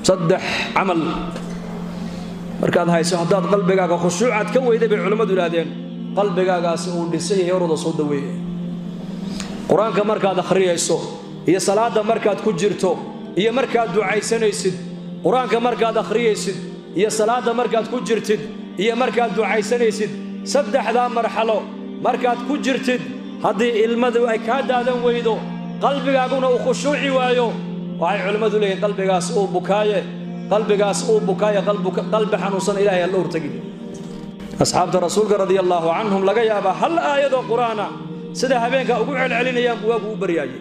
Saddex camal markaad hayso, haddaad qalbigaaga khushuucaad ka weyday, bay culimmadu yidhahdeen, qalbigaagaasi uu dhisan yahay, orada soo daweeye. Qur-aanka markaad akhriyayso iyo salaadda markaad ku jirto iyo markaad ducaysanaysid, qur-aanka markaad akhriyaysid iyo salaadda markaad ku jirtid iyo markaad ducaysanaysid, saddexdaa marxalo markaad ku jirtid, haddii ilmadu ay kaa daadan weydo, qalbigaaguna uu khushuuci waayo, waxay culimmadu leeyihin qalbigaas uu bukaaye, qalbigaas uu bukaaye, qalbi xanuunsan Ilahay ha la hortagin. Asxaabta Rasuulka radia allaahu canhum laga yaabaa hal aayadoo qur-aana sida habeenka ugu celcelinayaan buu waagu u baryaayey.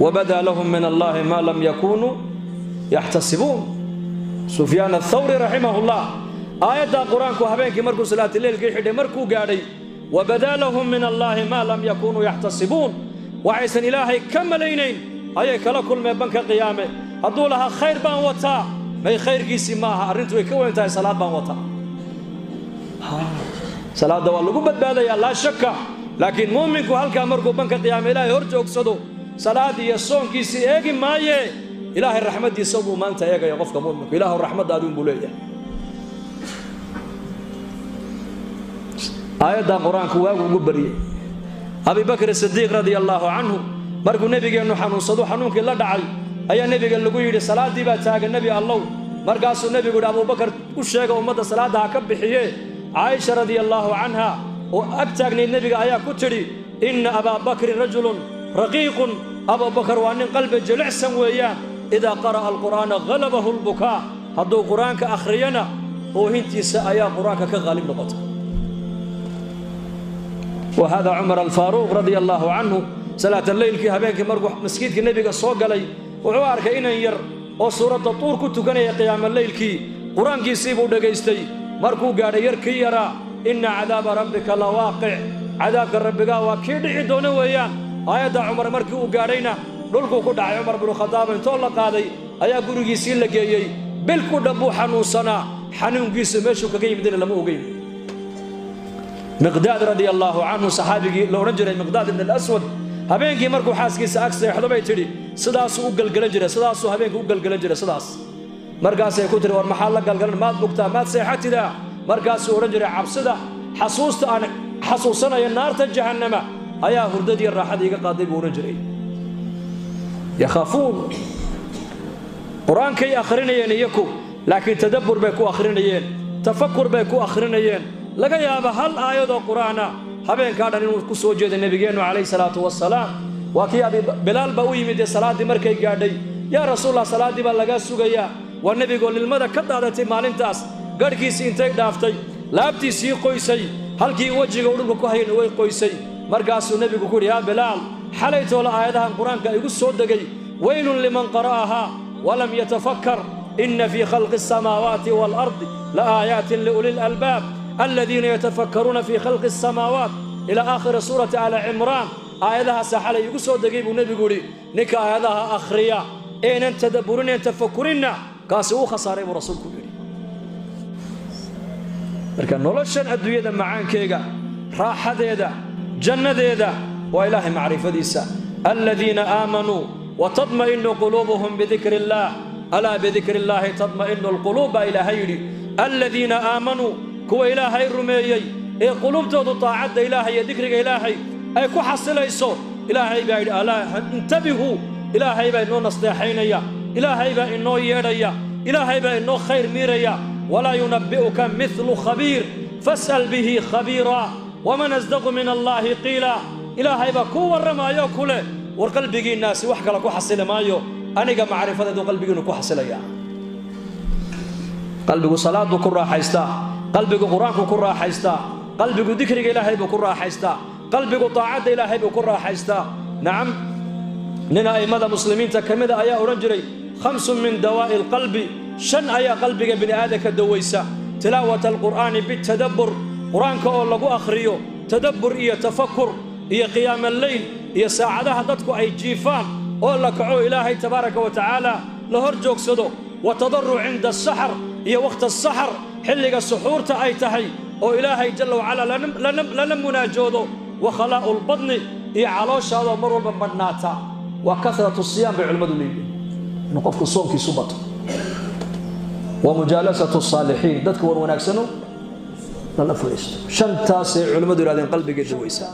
Wabadaa lahum min Allahi maa lam yakunuu yaxtasibuun. Sufyaan Athawri raximahullah aayaddaa qur-aanku habeenkii markuu salaatileylkii xidhay, markuu gaadhay "wabadaa lahum min Allaahi maa lam yakunuu yaxtasibuun", waxaysan Ilaahay ka malaynayn ayay kala kulmeen banka qiyaame. Hadduu lahaa khayr baan wataa, may khayrkiisii ma aha, arrintu way ka weyn tahay. Salaad baan wataa, salaadda waa lagu badbaadayaa, laa shaka, laakiin muuminku halkaa markuu banka qiyaame Ilaahay hor joogsado, salaad iyo soonkiisii eegi maaye, Ilaahay raxmaddiisa buu maanta eegaya qofka muuminku. Ilaahu raxmaddaadi unbuu leeyahay. Aayaddan qur-aanku waagu ugu baryey. Abibakr Sidiiq radia allaahu canhu markuu nebigeennu xanuunsado, xanuunkii la dhacay, ayaa nebiga lagu yidhi, "Salaaddii baa taagan, Nebi Allow." Markaasuu nebigu yidhi, "Abuubakar u sheega ummadda salaadda ha ka bixiye." Caaisha radia allaahu canha oo ag taagnayd nebiga ayaa ku tidhi, "Inna Abaa Bakrin rajulun raqiiqun, Abubakar waa nin qalbi jilicsan weeyaan, idaa qara'a alqur'aana halabahu lbukaa, hadduu qur-aanka akhriyana oohintiisa ayaa qur-aanka ka qaalib noqota." Wa hada Cumar Alfaaruuq radia allaahu canhu salaataleylkii habeenkii markuu maskiidka nebiga soo galay, wuxuu arkay inan yar oo suuradda Tuur ku tukanaya qiyaamaleylkii. Qur-aankiisii buu dhegaystay. Markuu gaadhay yarkii yaraa, "Inna cadaaba rabbika la waaqic", cadaabka rabbigaa waa kii dhici doona weeyaan, aayadda Cumar markii uu gaadhayna dhulkuu ku dhacay. Cumar binu Khadaab intoo la qaaday ayaa gurigiisii la geeyey. Bil ku dhan buu xanuunsanaa, xanuunkiisu meeshuu kaga yimidna lama ogeyn. Miqdaad radia allaahu canhu, saxaabigii la odhan jiray Miqdaad ibn Alaswad, habeenkii markuu xaaskiisa ag seexdo bay tidhi, sidaasuu u gelgelan jiray, sidaasuu habeenkii u gelgelan jiray sidaas. Markaasay ku tihi, "War maxaad la galgalan? Maad bugtaa? Maad seexatidaa?" Markaasuu odhan jiray, "Cabsida xasuusta aan xasuusanaya naarta jahannama ayaa hurdadii raaxada iga qaaday," buu odhan jiray. Yakhaafuun, qur-aankay akhrinayeen iyaku, laakiin tadabbur bay ku akhrinayeen, tafakur bay ku akhrinayeen. Laga yaaba hal aayadoo qur-aana habeenkaa dhan inuu ku soo jeeday. Nebigeennu calayhi salaatu wasalaam waa kii Abi Bilaal baa u yimid dee salaaddii markay gaadhay. "Yaa Rasuulallah, salaaddii baa lagaa sugayaa." Waa nebigoo lilmada ka daadatay maalintaas, garhkiisii intay dhaaftay laabtiisii qoysay, halkii wejiga uu dhulka ku hayna way qoysay. Markaasuu nebigu ku yidhi, "Yaa Bilaal, xalaytoola aayadahan qur-aanka igu soo degay, weylun liman qara'ahaa walam yatafakkar, inna fii khalqi asamaawaati waalardi la aayaatin liuli lalbaab aladiina yatafakkaruuna fii khalqi asamaawaat ilaa aakhiri suurati Aali Cimraan. Aayadahaasaa xalay igu soo degay," buu nebigu yidhi. "Ninka aayadaha akhriya eenan tadabburineen tafakurinna, kaasi uu khasaaray," buu Rasuulku yidhi. Marka noloshan adduunyada macaankeega, raaxadeeda, jannadeeda waa Ilaahay macrifadiisa. Aladiina aamanuu watadma'inu quluubuhum bidikri illaah, alaa bidikri illaahi tadma'inu alquluub, baa Ilaahay yidhi. Aladiina aamanuu, kuwa Ilaahay rumeeyey ee quluubtoodu taacadda Ilaahay iyo dikriga Ilaahay ay ku xasilayso. Ilaahay baa yidhi, "Alaa intabihuu." Ilaahay baa inoo nasteexaynaya, Ilaahay baa inoo yeedhaya, Ilaahay baa inoo khayr miiraya. Walaa yunabbi'uka midlu khabiir, fas'al bihi khabiira, waman asdaqu min Allaahi qiila. Ilaahay baa kuu warramaayo ku leh, war qalbigiinnaasi wax kale ku xasili maayo, aniga macrifadeedu qalbigiinnu ku xasilaya. Qalbigu salaaduu ku raaxaystaa, qalbigu qur-aanku ku raaxaystaa, qalbigu dikriga Ilaahay buu ku raaxaystaa, qalbigu taacadda Ilaahay buu ku raaxaystaa. Nacam, nin a'immada muslimiinta ka mida ayaa odhan jiray, "Khamsun min dawaa'i alqalbi", shan ayaa qalbiga bini aadamka dawaysa: tilaawata alqur'aani bitadabbur, qur-aanka oo lagu akhriyo tadabbur iyo tafakur, iyo qiyaama alleyl, iyo saacadaha dadku ay jiifaan oo la kaco, Ilaahay tabaaraka wa tacaala la hor joogsado, wa tadaruc cinda asaxar, iyo wakhta asaxar, xilliga suxuurta ay tahay oo Ilaahay jalla wacalaa lala munaajoodo, wa khalaa'u lbadni, iyo calooshaadoo mar walba madhnaata, waa kasratu siyaam, bay culimmadu leeyihiin. Inuu qofku soonkiisu bato, wa mujaalasatu saalixiin, dadka war wanaagsano lala fadhiisto. Shantaasay culimmadu yidhahdeen qalbiga daweysaa.